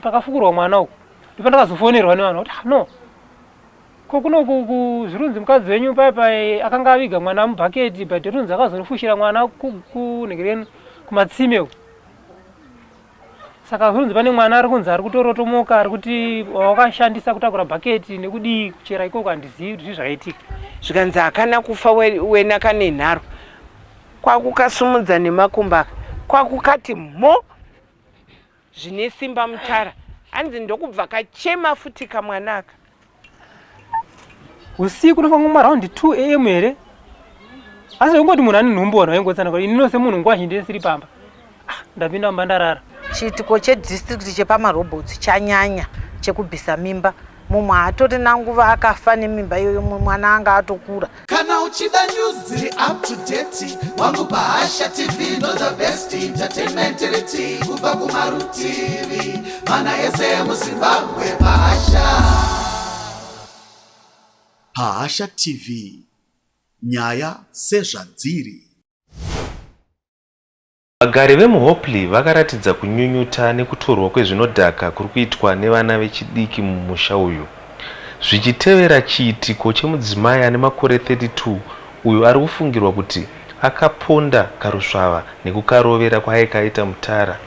pakafukurwa mwana uku ndopandakazofonerwa nevanhu kuti ah, no ko kuno zvirunzi mukadzi wenyu paya paye akanga aviga mwana mubhaketi but runzi akazonofushira mwana kunhekereni kumatsime uku. Saka zvinonzi pane mwana ari kunzi ari kutorotomoka ari kuti wakashandisa kutakura bhaketi nekudii kuchera ikoko handizivi kuti zvii zvakaitika. Zvikanzi hakana kufa wena kane nharo kwakukasumudza nemakumbo aka kwakukati mho zvine simba mutara hanzi ndokubva kachema futi kamwana aka. Usiku unofanira kuma round 2 am here? Asi ungoti munhu ane nhumbu vanhu vaingotsanangura ini no semunhu nguva zhinji ndisiri pamba. Ah, ndapinda mumba ndarara. Chiitiko chedistrict chepamarobotsi chanyanya chekubvisa mimba. Mumwe haatorina nguva akafa nemimba iyoyo, mumwe mwana anga atokura. Kana uchida news dziri up to date wangu paHasha TV ndo the best entertainment riti kubva kumarutivi mana ese emuZimbabwe paHasha. PaHasha TV nyaya sezvadziri. Vagari vemuHopley vakaratidza kunyunyuta nekutorwa kwezvinodhaka kuri kuitwa nevana vechidiki mumusha uyu zvichitevera chiitiko chemudzimai ane makore 32 uyo ari kufungirwa kuti akaponda karusvava nekukarovera kwaaikaita mutara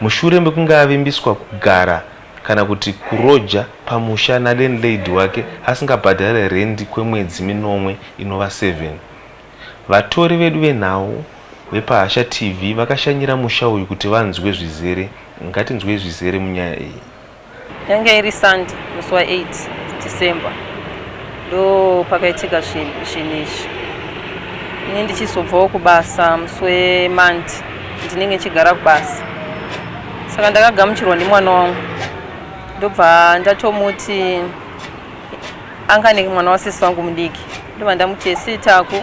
mushure mekunge avimbiswa kugara kana kuti kuroja pamusha nalandlady wake asingabhadhare rendi kwemwedzi minomwe inova 7. Vatori vedu venhau vepaHasha TV vakashanyira musha uyu kuti vanzwe zvizere. Ngatinzwei zvizere munyaya iyi. Yanga iri Sunday musi wa 8 December ndopakaitika zvinhu izvi. Ini ndichizobvawo kubasa musi weMonday ndinenge ndichigara kubasa. Saka ndakagamuchirwa nemwana wangu ndobva ndatomuti anga ane mwana wasisi wangu mudiki ndobva ndamuti esi taku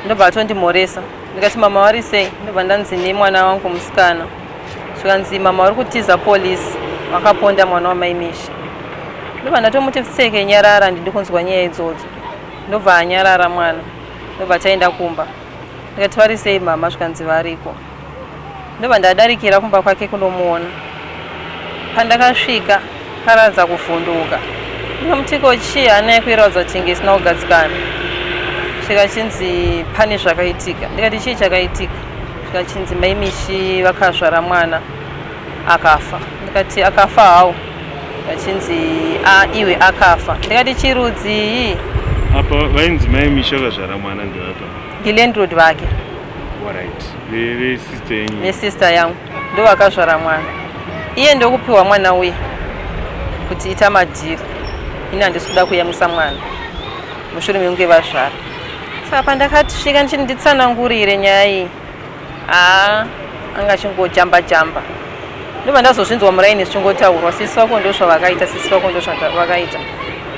ndobva atondimhoresa ndikati mama vari sei ndobva ndanzi nemwana wangu musikana zvikanzi mama vari kutiza polisi vakaponda mwana wamai misha ndobva ndatomuti pfeke nyarara ndidi kunzwa nyaya idzodzo ndobva anyarara mwana ndobva taenda kumba ndikati vari sei mama zvikanzi variko Ndobva ndadarikira kumba kwake kunomuona. Pandakasvika akaratidza kuvhunduka. Ndikamuti ko chii hana yako iratidza kuti inge isina kugadzikana. Zvikachinzi pane zvakaitika. Ndikati chii chakaitika? Zvikachinzi mai Mishi vakazvara mwana akafa. Ndikati akafa how? Zvikachinzi a iwe akafa. Ndikati chirudzii? Apa vainzi mai Mishi vakazvara mwana ndevapa? Ndilandlord vake. Alright. Vesister yenyu. Vesister yangu ndovakazvara mwana. Iye ndokupiwa mwana uye kuti ita madhiri. Ini handisi kuda kuyamwisa mwana mushure mekunge vazvara. Saka pandakasvika ndichiti nditsanangurire nyaya iyi, haa anga achingojamba jamba. Ndobva ndazozvinzwa muraini zvichingotaurwa, sisi vako ndozvavakaita, sisi vako ndozvavakaita.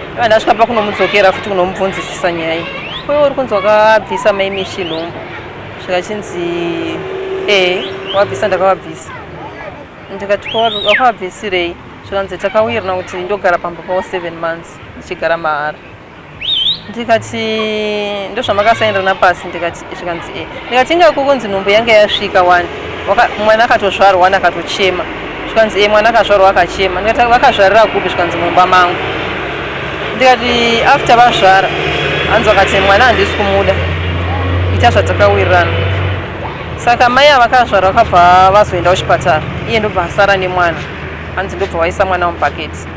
Ndobva ndasvika pakunomudzokera futi kunomubvunzisisa nyaya iyi. Ko iwe uri kunzi wakabvisa mai Mishi nhumbu? Zvikachinzi ee wabvisa ndakavabvisa. Ndikati ko wakavabvisirei? Zvikanzi takawirirana kuti ndogara pamba pavo 7 months ndichigara mahara. Ndikati ndozvamakasainirana pasi ndikati zvikanzi e. Ndikati inga kukunzi nhumbu yange yasvika wani. Mwana akatozvarwa wani akatochema. Zvikanzi e mwana akazvarwa akachema. Ndikati vakazvarira kupi zvikanzi mumba mangu. Ndikati after vazvara hanzi vakati mwana handisi kumuda. Ita zvatakawirirana. Saka mai ava vakazvara vakabva vazoenda kuchipatara. Iye ndobva asara nemwana. Hanzi ndobva vaisa mwana mubhaketi.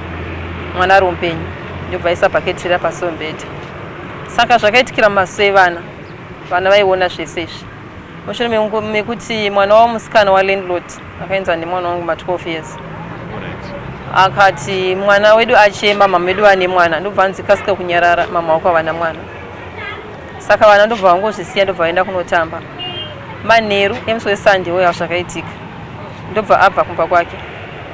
Mwana ari mupenyu. Ndobva aisa bhaketi riya pasi pemubhedha. Saka zvakaitikira mumaziso evana. Vana vaiona zvese izvi. Mushure mekuti mwana wavo musikana walandlord akaenzana nemwana wangu ma 12 years. Akati mwana wedu achema, mama vedu vane mwana. Ndobva anzi kasika kunyarara, mama wako havana mwana. Saka vana ndobva vangozvisiya ndobva vaenda kunotamba. Manheru emusi weSunday uya zvakaitika. Ndobva abva kumba kwake.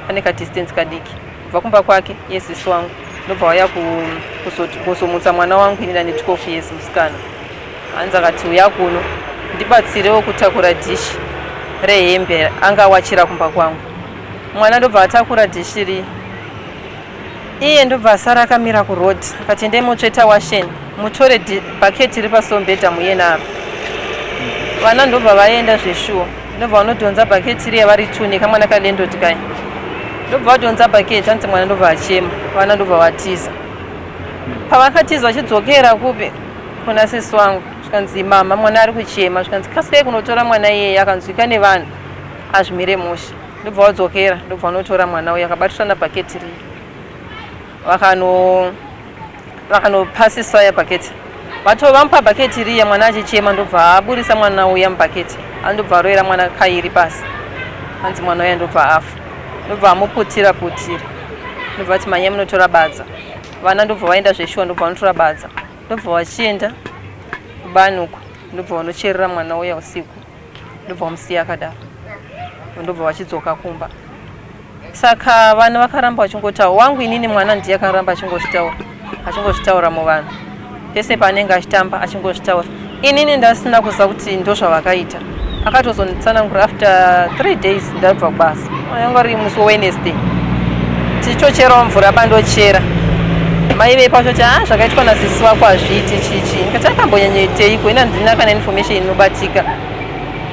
Pane kadistance kadiki. Kubva kumba kwake iye sisi wangu ndobva vauya kuzomutsa mwana wangu ini ndane 12 years musikana. Hanzi akati uya kuno ndibatsirewo kutakura dhishi rehembe anga awachira kumba kwangu. Mwana ndobva atakura dhishi riya. Iye ndobva asara akamira kuroad akati endai motsveta washeni mutore bhaketi riri pasi pemubhedha muye naro. Vana ndobva vaenda zveshuwa ndobva vanodhonza bhaketi riya vari two nekamwana kalandlord kaya. Ndobva vadhonza bhaketi, hanzi mwana ndobva achema, vana ndobva vatiza. Pavakatiza vachidzokera kupi kuna sisi wangu, zvikanzi mama mwana ari kuchema, zvikanzi kasikai kunotora mwana iyeye akanzwika nevanhu azvimire mushe. Ndobva vadzokera, ndobva vanotora mwana uya akabatiswa nabhaketi riya. Vakano vakanopasiswa ya bhaketi vato vamupa bhaketi riya mwana achichema ndobva aburisa mwana uya mubhaketi andobva aroyera mwana kairi pasi hanzi mwana uya ndobva afa ndobva amuputira putira ndobva ati manyai munotora badza vana ndobva vaenda zveshuwa ndobva vanotora badza ndobva vachienda kubani uko ndobva vanocherera mwana uya usiku ndobva vamusiya akadaro ndobva vachidzoka kumba Saka vana vakaramba vachingotaura wangu inini mwana ndiye akaramba achingozvitaura achingozvitaura muvanhu pese paanenge achitamba achingozvitaura inini ndasina kuziva kuti ndozvavakaita akatozonditsanangura after three days ndabva kubasa yanga ri musi weWednesday tichocherawo mvura pandochera mai vepa vachoti ah zvakaitwa nasisi vako hazviiti chichi ndikati akambonyanyoiteiko ini handina kana information inobatika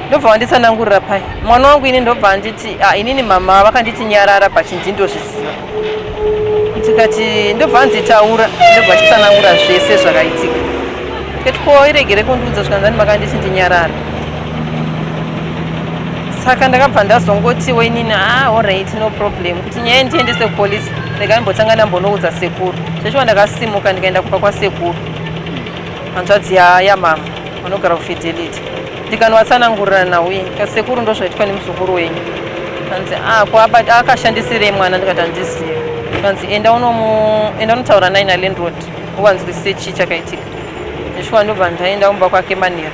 ndobva wanditsanangurira pai mwana wangu ini ndobva anditi ah, inini mama vakanditi nyarara but ndindozviziva ndikati ndobva anzi taura ndobva achitsanangura zvese zvakaitika ndikati ko iregere kundiudza zvikanzani makanditi ndinyarara saka ndakabva ndazongotiwo inini ah alright no problem kuti nyaya ndiendese kupolisi rega ndimbotanga ndambonoudza sekuru zveshuwa ndakasimuka ndikaenda kumba kwasekuru hanzvadzi yamama vanogara kufidelity ndikanovatsanangurira nhau iyi ndikati sekuru ndozvaitwa nemuzukuru wenyu kanzi ah, ko akashandisirei mwana ndikati handizivi kanzi enda unomu enda unotaura naye nalandlord uvanzwisise chii chakaitika ndishuwa ndobva ndaenda kumba kwake manheru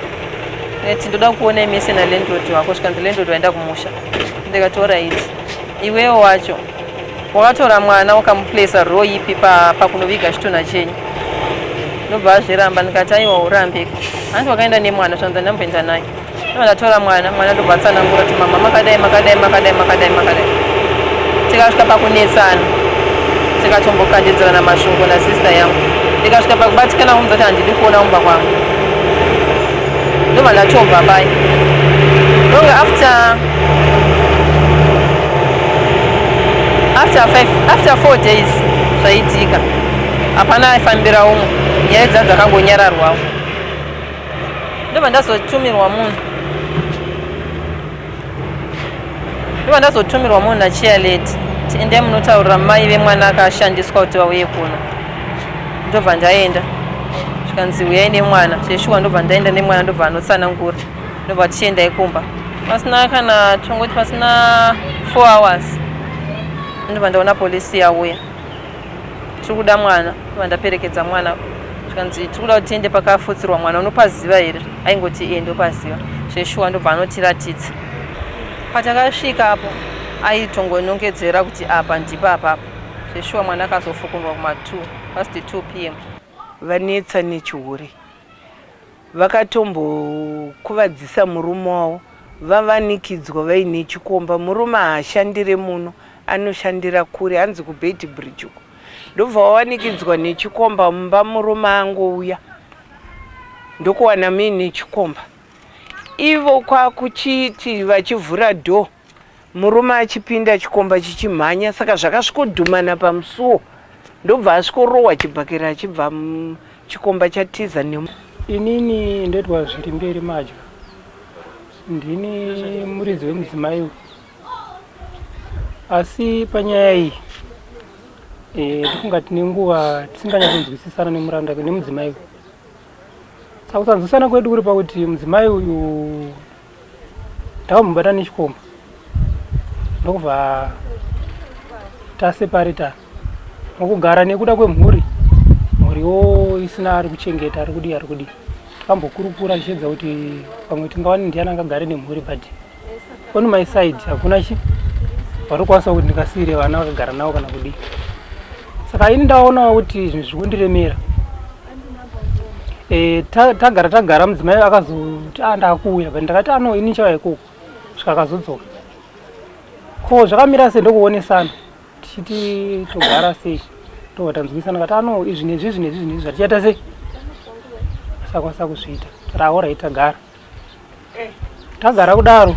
ndikati ndoda kuona imese nalandlord wako zvikanzi landlord waenda kumusha ndikati oraiti iwewo wacho Wakatora mwana ukamuplacer role ipi pakunoviga chitunha chenyu? Ndobva azviramba ndikati aiwa urambeka. Hanzi wakaenda nemwana zvanzi ndamboenda naye. Ndobva ndatora mwana, mwana ndobva atsanangura kuti mama makadai makadai makadai makadai makadai. Tikasvika pakunetsana. Tikatombokandidzirana mashoko nasister yangu. Ndikasvika pakubatikana kumudza kuti handidi kuona kumba kwangu. Ndobva ndatobva paye. Ndonga after after five, after four days zvaitika hapana aifambira umwe nyaya dza dzakangonyararwawo ndobva ndazotumirwa munhu ndobva ndazotumirwa munhu nachialeti endai munotaurira mai vemwana akashandiswa kuti vauye kuno ndobva ndaenda zvikanzi huyai nemwana zveshuwa ndobva ndaenda nemwana ndobva anotsanangura ndobva tichiendai kumba pasina kana tongoti pasina four hours ndobva ndaona polisi yauya tiri kuda mwana ndobva ndaperekedza mwana zvikanzi tiri kuda kuti tiende pakafutsirwa mwana unopaziva here aingoti iye ndopaziva zveshuwa ndobva anotiratidza patakasvika apo aitongonongedzera kuti apa ndipo apapo zveshuwa mwana akazofukunurwa kuma 2 past 2 p m Vanetsa nechihure. Vakatombokuvadzisa murume wavo vavanikidzwa vaine chikomba. Murume haashandire muno anoshandira kure hanzi kuBeitbridge uko. Ndobva vawanikidzwa nechikomba mumba murume angouya ndokuwana muine chikomba. Ivo kwakuchiti vachivhura door Murume achipinda chikomba chichimhanya saka zvakasvikodhumana pamusuwo ndobva asvikorohwa chibhakera achibva chikomba chatiza ne Inini ndoitwa Zvirimberi Madya. Ndini muridzi wemudzimai uyu. Asi panyaya iyi eh, ndofunga tine nguva tisinganyatsonzwisisana nemuranda nemudzimai uyu. Saka kusanzwisana kwedu kuri pakuti mudzimai uyu Ndakamubata nechikomba ndokubva taseparetana mukugara nekuda kwemhuri mhuriwo isina ari kuchengeta ari kudii ari kudii takambokurukura tichiedza kuti pamwe tingawane ndiani angagare nemhuri but on my side hakuna chi varikukwanisa kuti ndikasiire vana vakagara navo kana kudii saka ini ndaonawo kuti zvinhu zviri kundiremera Eh, tagara tagara mudzimai akazoti ah, ndakuuya but ndakati ano ah, ini ndichauya ikoko svika akazodzoka ko zvakamira sei ndokuonesana tichiti togara sei tobva tanzwisana kati ano ah, izvi nezvi izvi nezvi nezvi zvatichaita sei asakwanisa kuzviita tati aorai tagara tagara kudaro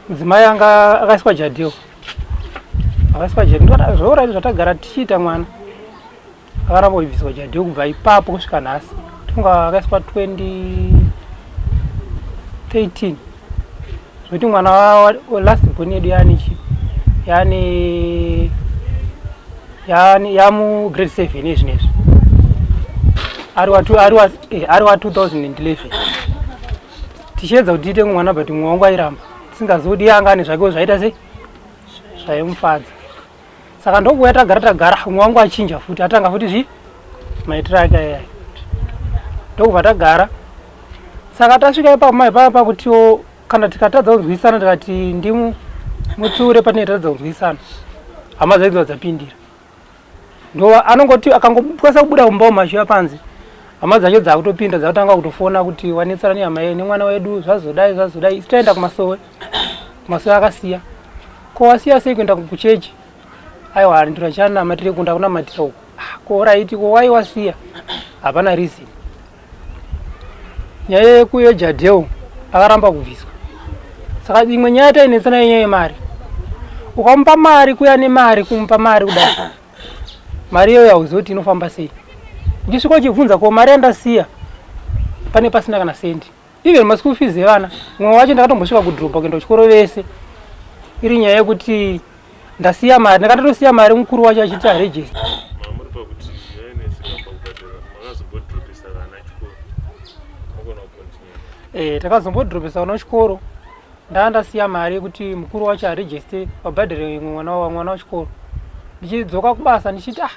mudzimai anga akaiswa jadheo Akaiswa jadhi ndikati zvauraiti zvatagara tichiita mwana akaramba kuibviswa jadhi kubva ipapo kusvika nhasi tifunga akaiswa 2013 zvekuti mwana last born yedu yaanichi yaani yaani yamu grade 7 izvinezvi ari wa ari wa 2011 tichiedza kuti tiite mwana but mumwe wangu airamba tisingazivi kuti anga ane zvakewo zvaita sei zvaimufadza saka ndokuuya tagara tagara umwe wangu achinja futi atanga futi zvi maitiro ake ayaya ndokubva tagara saka tasvika ipapo mai paya pakutiwo kana tikatadza kunzwisana tikati ndimu mutsiure patinenge tatadza kunzwisana hama dzaidziva dzapindira ndo anongoti akangokwanisa kubuda mumba umu achiuya panze hama dzacho dzakutopinda dzakutanga kutofona kuti wanetsana nehama nemwana wedu zvazodai zvazodai isu taenda kumasowe kumasowe akasiya ko wasiya sei kuenda kuchechi aiwa ndiro chanamatire kunda kunamatira uku ah, ko raiti ko wai wasiya hapana reason nyaya yekuyejadheo akaramba kubviswa saka imwe nyaya tainetsana yenyaya yemari ukamupa mari kuya nemari kumupa mari kudai mari iyoyo hauzivi kuti inofamba sei ndisvika uchibvunza ko mari yandasiya pane pasina kana sendi even maschool fees evana mumwe wacho ndakatombosvika kudhorobha kuenda kuchikoro vese iri nyaya yekuti ndasiya mari ndakatotosiya mari mukuru wacho achiti aregister Mamuri pakuti yainetseka pakubhadhara makazombodropisa vana chikoro mogona kucontinue. Eh, takazombodropesa vana chikoro ndaa ndasiya mari yekuti mukuru wacho aregister vabhadhare imwe mwana wa mwana wechikoro ndichidzoka kubasa ndichiti ah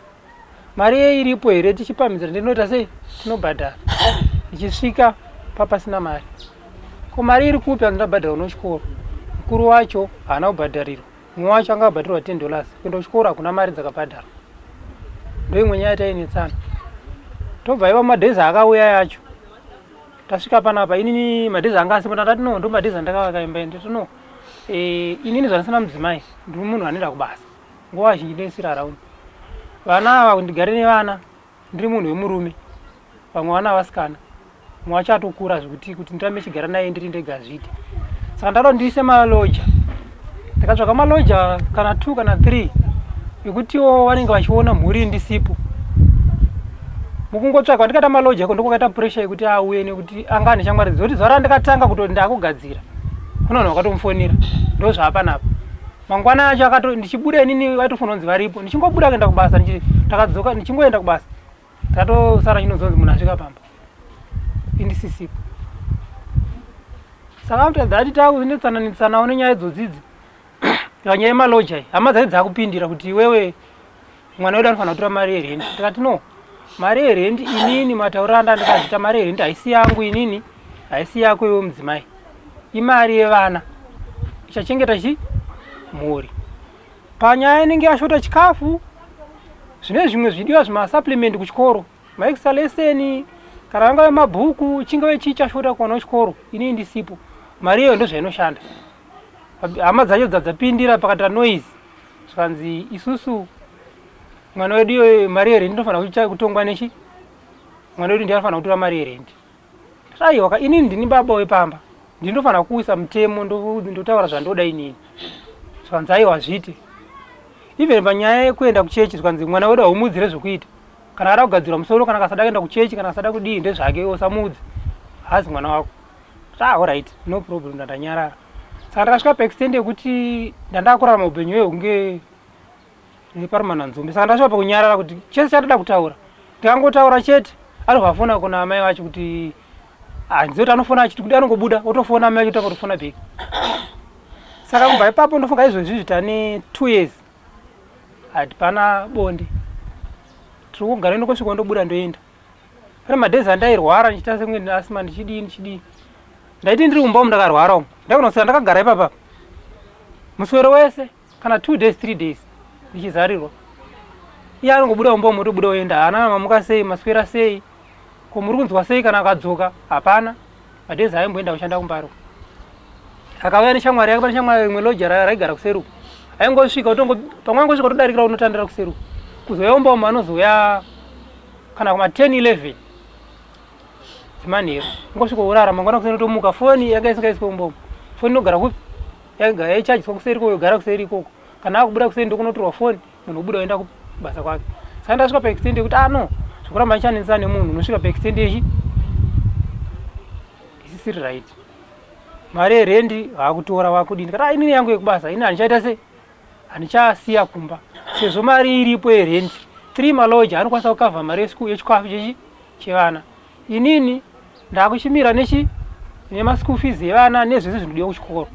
mari ye iripo here tichipamhidzira ndinoita sei tinobhadhara ndichisvika papasina mari ko mari iri kupi hanzi ndabhadhara uno chikoro mukuru wacho haana kubhadharirwa mumwe wacho anga abhadharirwa 10 dollars kuenda kuchikoro hakuna mari dzakabhadharwa ndoimwe nyaya tainetsana tobva iva madhezi akauya yacho tasvika panapa inini madhezi anga asipo ndakati no ndo madhezi andakavaka imba nditi no eh, inini zvandisina mudzimai ndiri munhu anoenda kubasa nguva zhinji ndisiri around vana ava ndigare nevana ndiri munhu wemurume vamwe vana vasikana mumwe wacho atokura zvekuti kuti ndirambe chigara naye ndiri ndega hazviite saka ndada ndiise maloja ndikatsvaga maloja kana two kana three ekutiwo vanenge vachiona mhuri ndisipo mukungotsvaga ndikaita maloja iko ndokwakaita pressure yekuti auye nekuti anga ane shamwari dzoti zuva randikatanga kutoti ndakugadzira kuna vanhu vakatomufonera ndozvaapanapa mangwana acho akato ndichibuda inini vaitofonera kunzi varipo ndichingobuda kuenda kubasa ndakadzoka ndichingoenda kubasa tatosara chinozonzi munhu asvika pamba indisisipo saka after that takunetsana netsanawo nenyaya idzodzidzi panyaya yemaloja iyi hama dzake dzakupindira kuti iwewe mwana wedu anofanira kutora mari yerendi tikati no mari yerendi inini matauriro anda ndikazviita mari yerendi haisi yangu inini haisi yako iwe mudzimai imari yevana ichachengeta chi mhuri panyaya inenge yashota chikafu zvine zvimwe zvidiwa zvimasupplement kuchikoro maextra lesson kana vangave mabhuku chingave chii chashota kuwana kuchikoro inini ndisipo mari iyoyo ndozvainoshanda hama dzacho dzadzapindira pakatira noise zvikanzi isusu mwana wedu iyoyo mari yerendi inofanira kutongwa nechi mwana wedu ndiye anofanira kutora mari yerendi aiwa ka inini ndini baba wepamba ndinofanira kuisa mutemo ndotaura zvandoda inini zvikanzi aiwa zviite even panyaya yekuenda kuchechi zvikanzi mwana wedu haumuudzire zvekuita kana ada kugadzirwa musoro kana akasada kuenda kuchechi kana asada kudii ndezvake usamuudze haazi mwana wako ah alright no problem ndandanyarara saka ndakasvika paextend yekuti ndandakurarama upenyu hwekunge neparumananzombe saka ndasvika pakunyarara kuti chese chandoda kutaura ndikangotaura chete anobva afona kuna amai vacho kuti hanzi kuti anofona achiti kuti anongobuda otofona amai vacho tanga kutofona back saka kubva ipapo ndofunga izvozvi zvitane two years hatipana bonde tiri kugara ndokosvika ndobuda ndoenda pane madhezi andairwara ndichiita sekunge ndine asima ndichidii ndichidii ndaiti ndiri kumba umu ndakarwara umu ndakunoswera ndakagara ipapa muswero wese kana two days three days ndichizarirwa iye anongobuda mumba umu otobuda oenda haana mamuka sei maswera sei ko muri kunzwa sei kana akadzoka hapana madhezi aimboenda kushanda kumbaro akauya neshamwari yake pane shamwari rimwe loja raigara kuseri uku aingosvika utongo pamwe angosvika utodarikira unotandira kuseri uku kuzouya umba umu anozouya kana kuma 10 11 dzemanheru ungosvika urara mangwana kuseni utomuka foni yanga isingaiswe umba umu foni inogara kupi yaichajiswa kuseri ikoko yogara kuseri ikoko Kana akubuda kuseni ndokunotorwa foni, munhu obuda oenda kubasa kwake. Saka ndasvika paextend yekuti ah no, zvekuramba ndichanetsana nemunhu unosvika paextend yechi isisiri right. Mari yerendi vakutora vakudini, ndikati ah inini yangu yekubasa ini handichaita sei, handichasiya kumba sezvo mari iripo yerendi. 3 maloja anokwanisa kukavha mari yeschool yechikafu chechi chevana. Inini ndakuchimira nechi nemaschool fees evana nezvese zvinodiwa kuchikoro.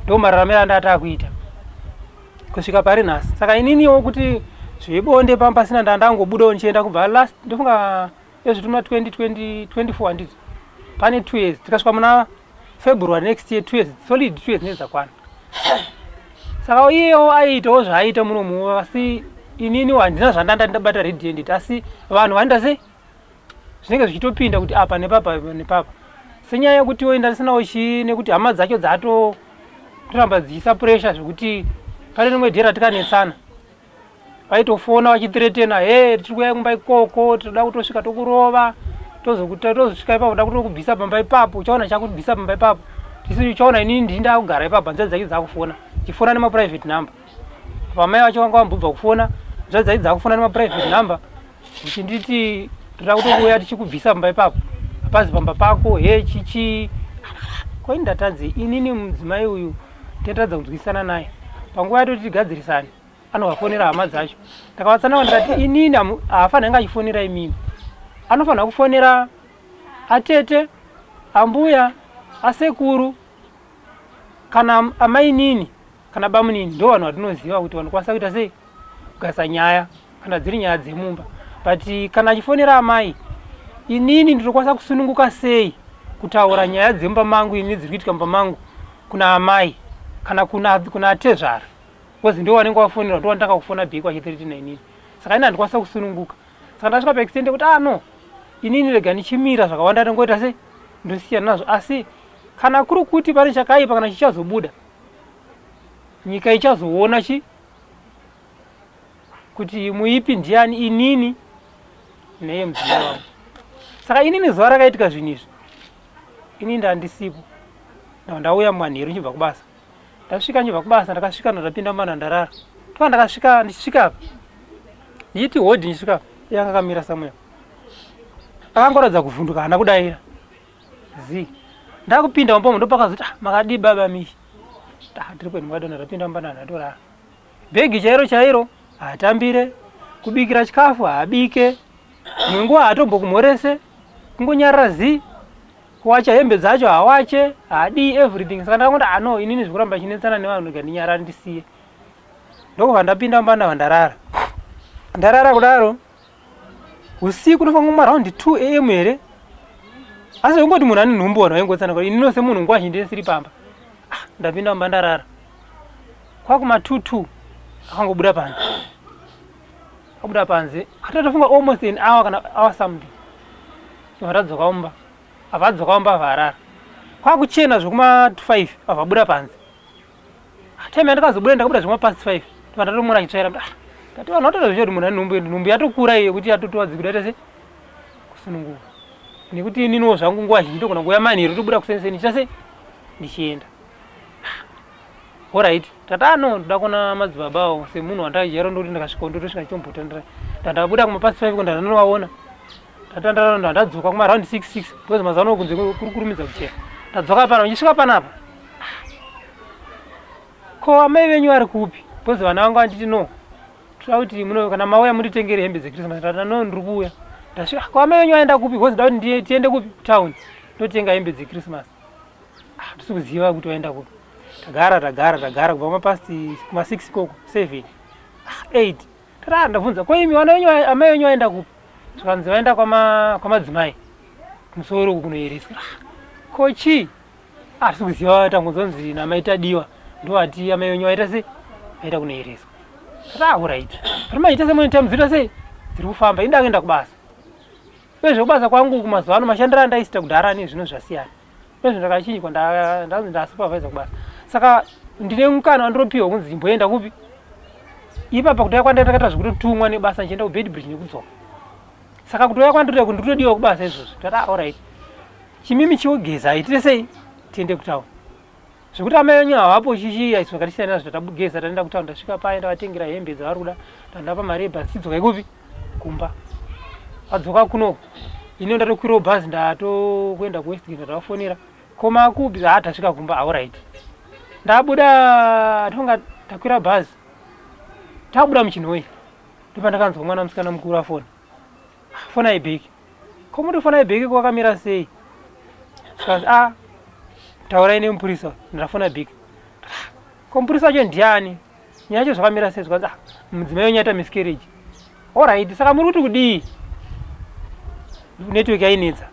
Ndo mararamiro andati akuita kusvika pari nhasi. Saka ininiwo kuti zvebonde pamba pasina ndandangobudawo ndichienda kubva last ndofunga ezvituma 2024 handiti pane 2 years tikasvika muna February next year 2 years solid 2 years nedzakwana. Saka iyewo aiitawo zvaaiita muno asi inini handina zvandanda ndabata red handed, asi vanhu vanoita sei zvinenge zvichitopinda kuti apa nepapa nepapa, senyaya yekuti oenda ndisinawo chii nekuti hama dzacho dzatoramba dzichiisa pressure zvekuti pane rimwe dhera tikanetsana vaitofona vachithreatena, he tiri kuuya kumba ikoko, tinoda kutosvika tokurova, tozosvika ipapo da kutokubvisa pamba ipapo, uchaona chakubvisa pamba ipapo, tisi uchaona inini ndini ndakugara ipapo. Hanzvadzi dzacho dzakufona, chifona nemaprivate number, pamai vacho vanga vambobva kufona, hanzvadzi dzacho dzakufona nemaprivate number ndichinditi toda kutokuuya tichikubvisa pamba ipapo, hapazi pamba pako, he chichi koi. Ndatadze inini mudzimai uyu, tinotadza kunzwisisana naye. Panguva yatoti tigadzirisane anovafonera hama dzacho. Ndakavatsananga ndikati inini haafanira anga achifonera imini, anofanira kufonera atete, ambuya, asekuru kana amainini kana bamunini, ndo vanhu vatinoziva kuti vanokwanisa kuita sei kugasa nyaya kana dziri nyaya dzemumba. But kana achifonera amai, inini ndinokwanisa kusununguka sei kutaura nyaya dzemumba mangu ini dziri kuitika mumba mangu kuna amai kana kuna atezvara? Because ndo vanenge vafonera, ndo vanotanga kufona back vachithreatena inini. Saka ini handikwanisa kusununguka. Saka ndasvika paextend yekuti ah no, inini rega ndichimira zvakawanda, ndingoita sei, ndosiyana nazvo. Asi kana kuri kuti pane chakaipa kana chichazobuda, nyika ichazoona chi kuti muipi ndiani, inini neye mudzimai wangu. Saka inini zuva rakaitika zvinhu izvi inini ndandisipo, ndauya manheru ndichibva kubasa. Ndasvika ndichibva kubasa, ndakasvika ndapinda mumana ndarara. Tova ndakasvika, ndichisvika apa ndichiti hodhi, ndichisvika apa iye anga akamira somewhere, akangoratidza kuvhunduka, haana kudaira zi. Ndakupinda mumba umu ndopakazoti, ah, makadii baba Mishi? Ah, tiri kwenu makadona. Ndapinda mumba ndatorara. Bhegi chairo chairo haatambire, kubikira chikafu haabike, imwe nguva haatombokumhorese, kungonyarara zi. Kuwacha hembe dzacho hawache, haadii everything. Saka ndakangoti ah no, inini zvekuramba chinetsana nevanhu rega ndinyarare ndisiye. Ndokubva ndapinda mumba ndabva ndarara. Ndarara kudaro usiku unofanira kuma round 2 am here, asi ungoti munhu ane nhumbu, vanhu vaingotsana kuti inini semunhu nguva zhinji ndisiri pamba. Ah, ndapinda mumba ndarara, kwakuma 2 2 akangobuda panze, abuda panze atatofunga almost an hour kana hour something, vatadzoka mumba. Avadzoka mumba avarara, kwakuchena zvekuma 5 avabuda panze. Time yandikazobuda ndakabuda zvekuma past 5, ndatomuona achitsvaira. Ah, ndati vanhu vatoda zvicho kuti munhu ane nhumbu, nhumbu yatokura iyo yekuti yatotowa dzikuda ita sei kusununguka, nekuti ininiwo zvangu nguva zhinji ndogona kuuya manheru tobuda kuseniseni ndichita sei ndichienda. Alright, tati ano ndoda kuona madzibaba avo semunhu wandaijaira, ndoti ndakasvika ndotosvika ndichombotandira. Ndandabuda kuma past 5 ko ndandanovaona, ndatandara, ndadzoka kuma round 6 6 because mazuva ano kunze kuri kurumidza kuchera. Ndadzoka pana, ndichisvika panapa, ko amai venyu vari kupi? Because vana vangu vanditi no, toda kuti muno kana mauya munditengere hembe dzechristmas. Ndati no, ndiri kuuya. Ndasvika, ko amai venyu vaenda kupi? Because ndoda kuti tiende kupi, town, ndotenga hembe dzechristmas. Ah, tisi kuziva kuti vaenda kupi. Tagara tagara tagara kubva kumapast kuma 6 ikoko, 7, 8. Tara ndabvunza, ko imi vana venyu, amai venyu vaenda kupi? Zvikanzi vaenda kwamadzimai kumusoro uku kunoyereswa. Ko chii? Hatisi kuziva, tangonzonzi namai Tadiwa ndovati amai venyu vaita sei, vaenda kunoyereswa. Tati alright, but maita semune time dzinoita sei dziri kufamba, inda kuenda kubasa. Uyezve kubasa kwangu uku mazuva ano mashandiro andaisita kudhara nezvino zvasiyana. Uyezve ndakachinjwa, ndanzi ndasupervisor kubasa, saka ndine mukana wandinopiwa kunzi imboenda kupi ipapa. Kutouya kwandai ndakaita zvekutotumwa nebasa ndichienda kuBeitbridge nekudzoka, saka kutouya kwandiri kuti nditodiwa kubasa izvozvo. Ndati alright, chimimi chiogeza, itire sei tiende kutauni. Zvekuti amai venyu havapo chichi aisu vakatisiyana nazvo tatabugeza taenda kutown tasvika paye ndavatengera hembe dzavari kuda ndandapa mari yebhazi chidzokai kupi kumba. Vadzoka kuno ini ndatokwirawo bhazi ndatokuenda kuWestgate ndavafonera ko makupi haa tasvika kumba alright. Ndabuda tonga takwira bhazi tabuda muChinhoyi ndopandakanzwa mwana musikana mukuru afona. Fonai back. Ko muri fonai back kwakamira sei? Zvikanzi ah taurai nemupurisa ndafona back. Ko mupurisa wacho ndiani? Nyaya yacho zvakamira sei? Zvikanzi ah mudzimai wenyu aita miscarriage. Alright, saka muri kuti kudii? Network yainetsa.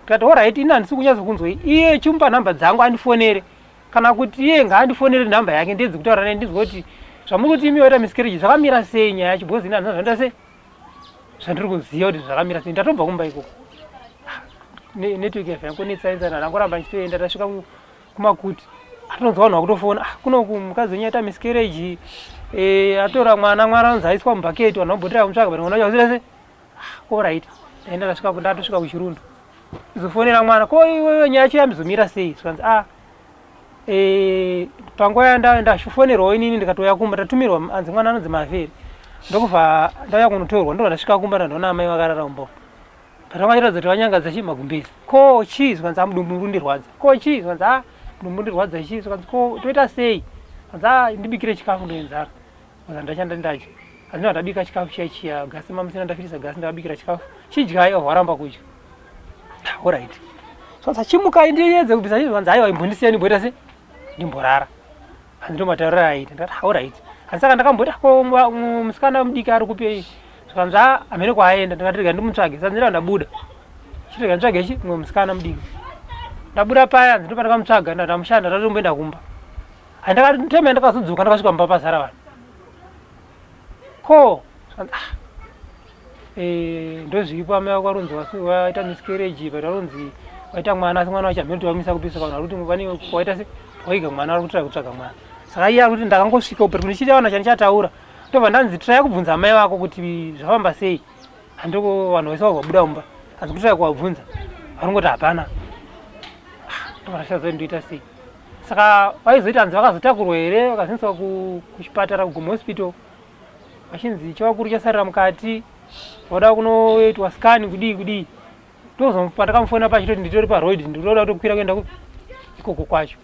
Tikati alright, ini handisi kunyatso kunzwa iye chimupa nhamba dzangu andifonere. Kana kuti iye ngaandifonere nhamba yake ndiedze kutaura naye ndinzwe kuti zvamuri kuti imi waita miscarriage zvakamira sei nyaya yacho because ini handina zvandoita sei zvandiri kuziva kuti zvakamira sei ndatobva kumba ikoko ah, network yabva yangonetsainzana ndangoramba ndichitoenda tasvika kumakuti atonzwa vanhu vakutofona ah, kuno mukadzi wenyu aita miscarriage eh, atora mwana mwana anonzi aiswa mubhaketi vanhu vambotira kumutsvaga but mwana wacho se ah, orit ndaenda ndasvika ndatosvika kuchirundu izofonera mwana ko iwewe nyaya yacho yambizomira sei zvikanzi ah Eh, panguva yandafonerwawo inini ndikatouya kumba ndatumirwa anzi mwana anonzi mavheri ndokubva ndauya kunotorwa ndobva ndasvika kumba ndandoona amai vakarara mumba patanga chiratidza kuti vanyangadza chii magumbezi ko chii zvikanzi a mudumbu mundirwadza ko chii zvikanzi a mudumbu mundirwadza chii zvikanzi ko toita sei zvikanzi a ndibikire chikafu ndoenzara Saka ndachanda ndadya. Handina ndabika chikafu chiya chiya gasi mamusina ndafitisa gasi ndakabikira chikafu. Chidyai waramba kudya. Alright. Saka chimukai ndiyedze kubvisa izvo vanzi aiwa imbondisiya ndimboita se ndimborara. Hanzi ndomataurira aita. Ndakati alright. Hanzi saka ndakamboti ko musikana mudiki ari kupi zvikanzi a hamene kwaaenda ndikati rega ndimutsvage. Saka ndira ndabuda. Chirega nditsvage chi mumwe musikana mudiki. Ndabuda paya hanzi ndopandakamutsvaga ndamushanda ndatomboenda kumba. Handakatema ndakazodzoka ndakasvika mumba pazara vanhu. Ko ah, eh, ndozviripo amai vako varunzi vaita miscarriage but varunzi vaita mwana asi mwana wacho hameno kuti vamisa kupisa vanhu vari kuti vane waita se waiga mwana vari kutsvaga kutsvaga mwana saka iye ari kuti ndakangosvika but ndichiita vanhu chandichataura ndobva ndanzi traya kubvunza amai vako kuti zvafamba sei handiko vanhu vese vabuda mumba hanzi kutraya kuvabvunza varongoti hapana ah, ndobva ndashaza ndoita sei Saka vaizoita hanzi vakazotakurwa here vakazoendeswa kuchipatara kuGomo Hospital vachinzi chavakuru chasarira mukati voda kunoitwa scan kudii kudii ndozopandakamufonera pachitoti nditori paroad ndinoda kutokwira kuenda kupi ikoko kwacho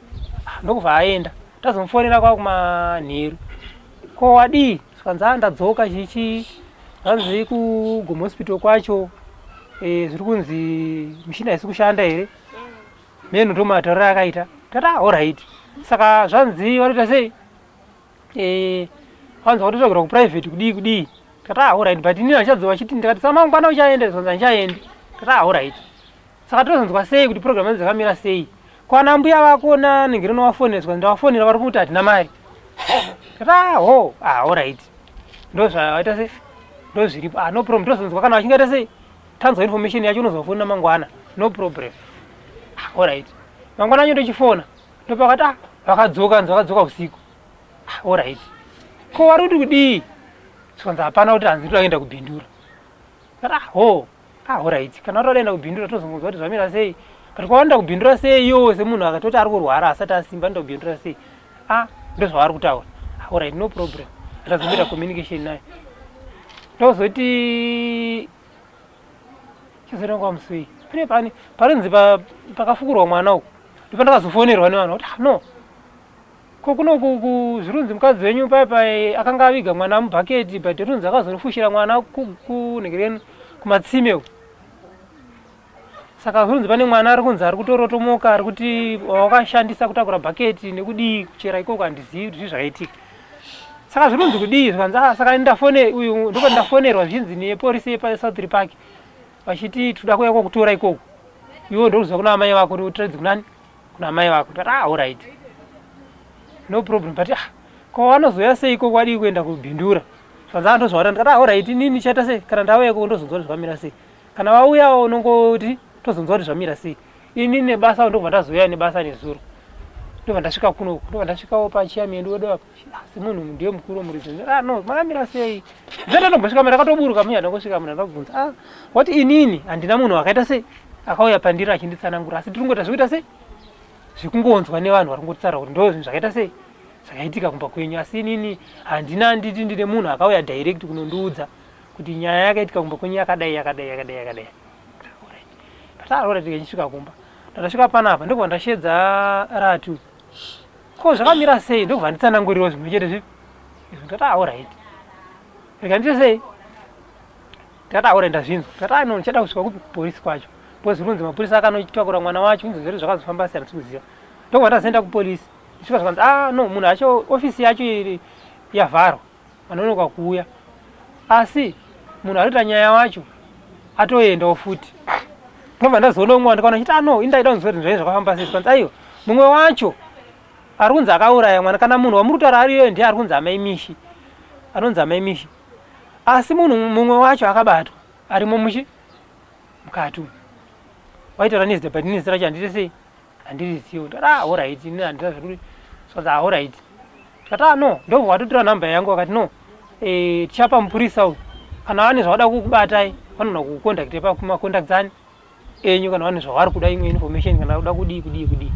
ah, ndokubva aenda tazomufonera kwakumanheru ko wadii zvikanzi a ah, ndadzoka chichi zvanzi kuGomo Hospital kwacho eh, zviri kunzi mishina haisi kushanda here meno ndomatauriro akaita tata horait saka zvanzi vanoita sei eh, vanzi vatotsvagirwa kuprivate kudii kudii tata horait but ini handichadzoka chiti ndikati sa mangwana uchaenda zvanzi handichaendi tata horait saka tozonzwa sei kuti program yadzo dzakamira sei kwana mbuya vako nanenge rinovafonera zvikanzi ndavafonera vari kuti hatina mari tata ho ah horait ndozvaita sei ndozviripo ah no problem tozonzwa kana vachingaita sei tanzwa information yacho unozofonera mangwana no problem ah, alright mangwana acho ndochifona ndopakati ah vakadzoka nzi vakadzoka usiku ah, alright ko vari kuti kudii zvikanzi hapana kuti hanzi todakuenda kubhindura ah ho ah alright kana vari vadaenda kubhindura tozongonzwa kuti zvamira sei but kwavanoenda kubhindura sei iyowo semunhu akatoti ari kurwara asati asimba anoenda kubhindura sei ah ndozvavari kutaura ah, alright no problem atazomboita communication naye ndozoti chizoita nguva musi wei pane pani parinzi pakafukurwa mwana uku ndopandakazofonerwa nevanhu kuti ah, no ko kuno zvirunzi mukadzi wenyu paya paye akanga aviga mwana mubhaketi but runzi akazonofushira mwana kunhekereni kumatsime uku saka zvinonzi pane mwana ari kunzi ari kutorotomoka ari kuti wakashandisa kutakura bhaketi nekudii kuchera ikoko handizivi kuti zvii zvakaitika saka zvinonzi kudii zvikanzi ah, saka ndafone uyu ndipo ndafonerwa zvichinzi neporisi yepasouth park vachiti toda kuuya kwakutora ikoko iwe ndokuziva kuna amai vako ndikutiradzi kunani kuna amai vako ndikati ah alright no problem but ah ko vanozouya sei ikoko vadii kuenda kubhindura zvikanzi ah ndozvaona ndikati ah alright inini chaita sei kana ndauya ikoko ndozonzwa kuti zvakamira sei Kana vauyawo unongoti tozonzwa kuti zvamira sei. Ini nebasa ndobva ndazouya nebasa nezuro. Ndobva ndasvika kuno ndobva ndasvikawo pachairman wedu wedu apa. Ah, semunhu ndiye mukuru wemuridzi. Ah no, makamira sei? Ndati ndombosvika mara akatoburuka muya ndangosvika munhu andabvunza. Ah, what inini handina munhu akaita sei? Akauya pandiri achinditsanangura asi tiri kungoita zvekuita sei? Zvekungonzwa nevanhu vari kungotitaura kuti ndo zvinhu zvakaita sei, zvakaitika kumba kwenyu. Asi inini handina, nditi ndine munhu akauya direct kunondiudza kuti nyaya yakaitika kumba kwenyu yakadai, yakadai, yakadai, yakadai. Pataroora tikachisvika kumba, ndakasvika panapa, ndokubva ndashedza Ratu, ko zvakamira sei? Ndokubva nditsanangurirawo zvimwe chete zvipi izvo. Ndikati, "Alright, rega ndite sei." Ndikati, "Alright, ndazvinzwa." Ndikati, "Ah, no, ndichada kusvika kupi, kupolisi kwacho, because runzi mapurisa akanotakura mwana wacho, unzi zvere zvakazofamba sei, handisi kuziva." Ndokubva ndazoenda kupolisi. Ndisvika, zvakanzi, "Ah, no, munhu acho ofisi yacho iri yavharwa, vanonoka kuuya, asi munhu ari kuita nyaya wacho atoendawo futi." Ndobva ndazoona umwe wandikaona chiti, "Ah, no, indaida kunzwa kuti zvai zvakafamba sei." Zvikanzi, "Aiwa, mumwe wacho ari kunzi akauraya mwana, kana munhu wamuri kutaura ariyo ndiye ari kunzi Amai Mishi, anonzi Amai Mishi, asi munhu mumwe wacho akabatwa arimo muchi mukati umu." Waitaura nezita, but nezita racho handiti sei, handirizivo. Ndikati, "Ah, alright, ini handina zvekuti." Zvikanzi, "Ah, alright." Tikati, "Ah, no." Ndobva watotora nhamba yangu, akati, "No, tichapa mupurisa uyu, kana vane zvavada kukubatai vanogona kukucontacta pamacontacts ani enyu, kana vane zvavari kuda, imwe information, kana kuda kudii, kudii, kudii."